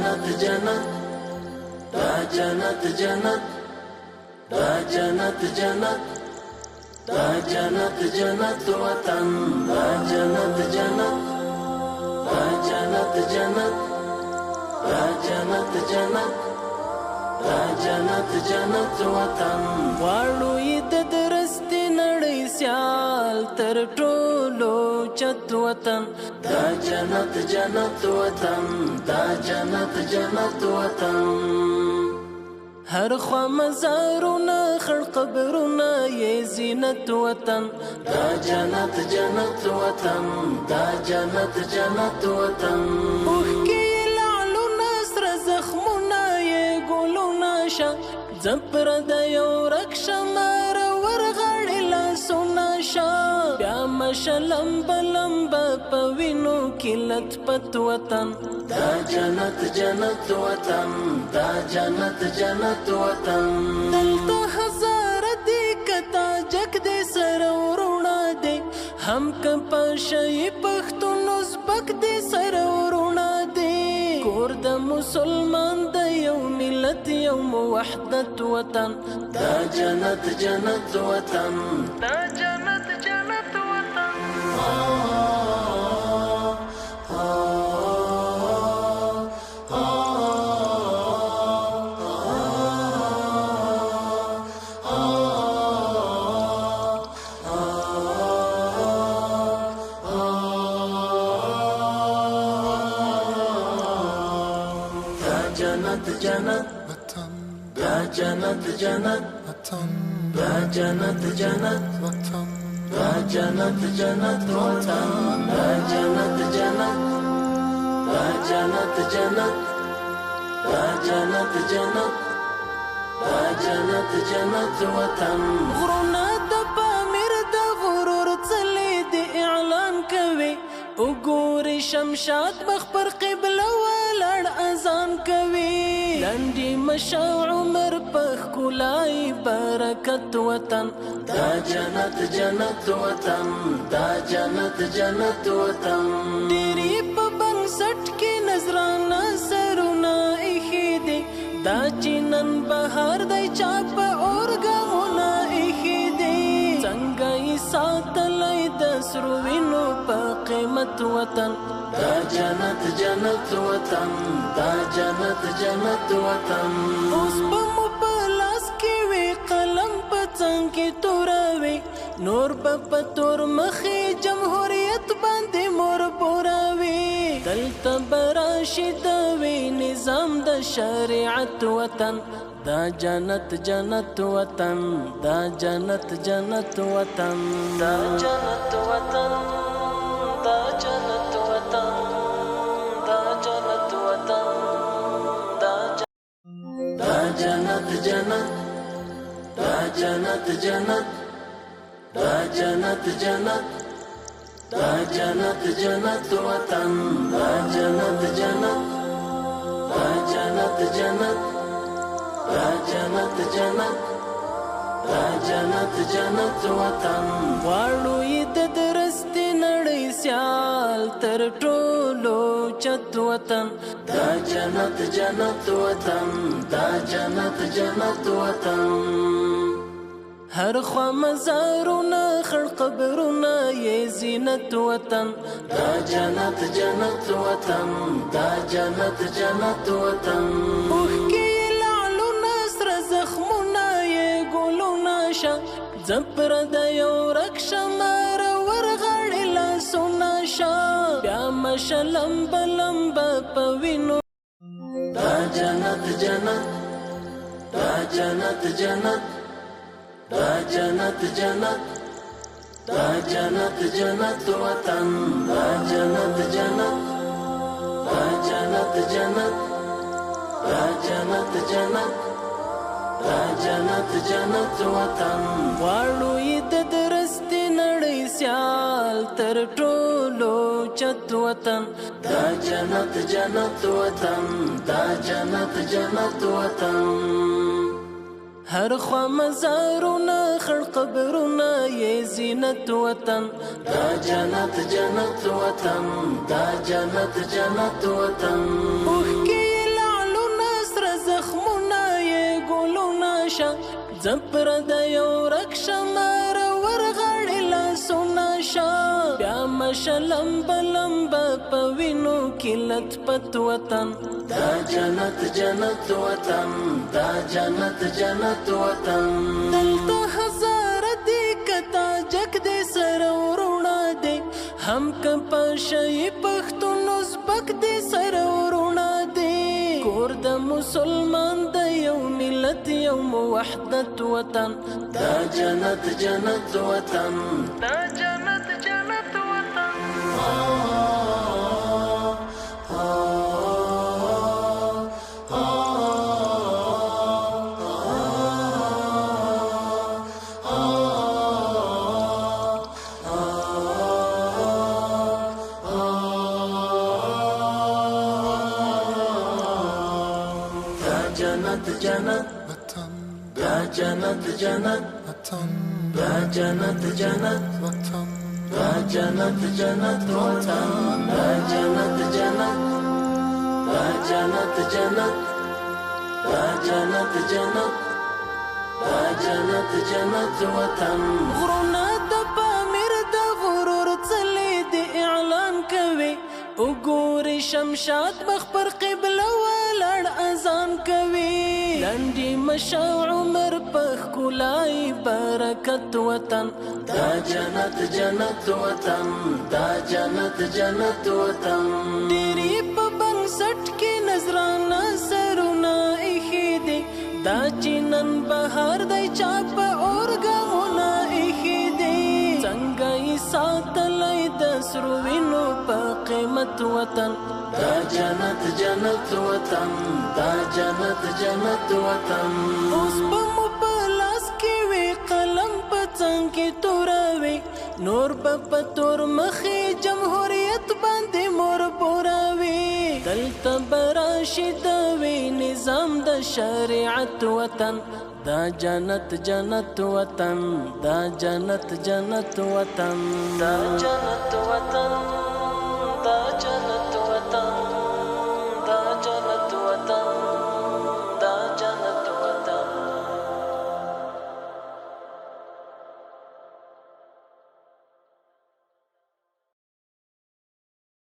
جنت جنت، دا جنت جنت، دا جنت جنت، دا جنت جنت وطن، دا جنت جنت، دا جنت جنت، دا جنت جنت، دا جنت جنت وطن. غواړو یې د درستې نړۍ سیال تر ټولو چت وطن، دا جنت جنت وطن، دا جنت جنت وطن. هر خوا مزارونه خړ قبرونه یې زینت وطن، دا جنت جنت وطن، دا جنت جنت وطن. اوښکې یې لعلونه سره زخمونه یې ګلونه شه، ځپره د یو ورک شمار ورغاړې لاسونه شه، بیا مشه لمبه لمبه په وینو کې لت پت وطن، دا جنت جنت وطن، دا جنت جنت وطن. دلته هزاره دي که تاجک دي سره وروڼه دي، هم که پاشایي پښتون ازبک دي سره وروڼه دي. کور د مسلمان د یو ملت یو وحدت وطن، دا جنت جنت وطن، دا جنت جنت وطن. دا جنت جنت وطن، دا جنت جنت وطن، دا جنت جنت وطن، دا جنت جنت وطن، دا جنت جنت، دا جنت جنت، دا جنت جنت، دا جنت جنت وطن. غرونه د پامیر د غرور څلې دی اعلان کوي، وګوري شمشاد مخ پر قبله ولاړ اذان کوي. لنډي مشه عمر په ښکلای برکت وطن، دا جنت جنت وطن، دا جنت جنت وطن. ډېری په بنسټ کې نذرانه سرونه ایښي دي، دا چې نن بهار دی چا په اورګامونه ایښي دي. څنګه یې ساتلی د سرو وینو په قیمت وطن، دا جنت جنت وطن، دا جنت جنت وطن. اوس به مو په لاس کې وي قلم په څنګ کې توره وي، نور به په تور مخې جمهوریت باندې مور بوره وي. دلته به راشي د وي نظام د شریعت وطن، دا جنت جنت وطن، دا جنت جنت وطن، دا جنت وطن، دا جنت وطن، دا جنت وطن، دا جنت جنت، دا جنت جنت، دا جنت جنت، دا جنت جنت وطن، دا جنت جنت، دا جنت جنت، دا جنت جنت، دا جنت جنت وطن. غواړو یې د درستې نړۍ سیال تر ټولو چت وطن، دا جنت جنت وطن، دا جنت جنت وطن. هر خوا مزارونه خړ قبرونه یې زینت وطن، دا جنت جنت وطن، دا جنت جنت وطن. اوښکې یې لعلونه سره زخمونه یې ګلونه شه، ځپره د یو ورک شمار ورغاړې لاسونه شه، بیا مشه لمبه لمبه په وینو. دا جنت جنت، دا جنت جنت، دا جنت جنت، دا جنت جنت وطن، دا جنت جنت، دا جنت جنت، دا جنت جنت، دا جنت جنت وطن. غواړو یې د درستې نړۍ سیال تر ټولو چت وطن، دا جنت جنت وطن، دا جنت جنت وطن. هر خوا مزارونه خړ قبرونه یې زینت وطن، دا جنت جنت وطن، دا جنت جنت وطن. اوښکې زپر د یو رکشمار ورغړې لاسونه شه، بیا مشلم بلم په وینو کې لت پت وطن. دا جنت جنت وطن، دا جنت جنت وطن. دلته هزار دي کتا جک دې سره وروڼه دي، هم که پشي پښتون ازبک دې سره وروڼه دي. کور د مسلمان د یو ملت یو وحدت وطن. دا جنت جنت وطن، دا جنت جنت وطن. جنت جنت وطن، دا جنت جنت وطن، دا جنت جنت وطن، دا جنت جنت وطن، دا جنت جنت، دا جنت جنت، دا جنت جنت، دا جنت جنت وطن. غرونه د پامیر د غرور څلې دی اعلان کوي، وګوري شمشاد مخ پر قبله ولاړ اذان کوي. لنډي مشا عمر په ښکلای برکت وطن. دا جنت جنت وطن، دا جنت جنت وطن. ډېری په بنسټ کې نذرانه سرونه ایښي دي، دا چې نن بهار دی چا په اورګامونه ایښي دي. څنګه یې ساتلی د سرو وینو په قیمت وطن. دا جنت جنت وطن، دا جنت جنت وطن. اوس به مو په لاس کې وي قلم، په څنګ کې توره وي، نور به په تور مخې جمهوریت باندې مور بوره وي. دلته به راشي د وي نظام د شریعت وطن. دا جنت جنت وطن، دا جنت جنت وطن، دا جنت وطن.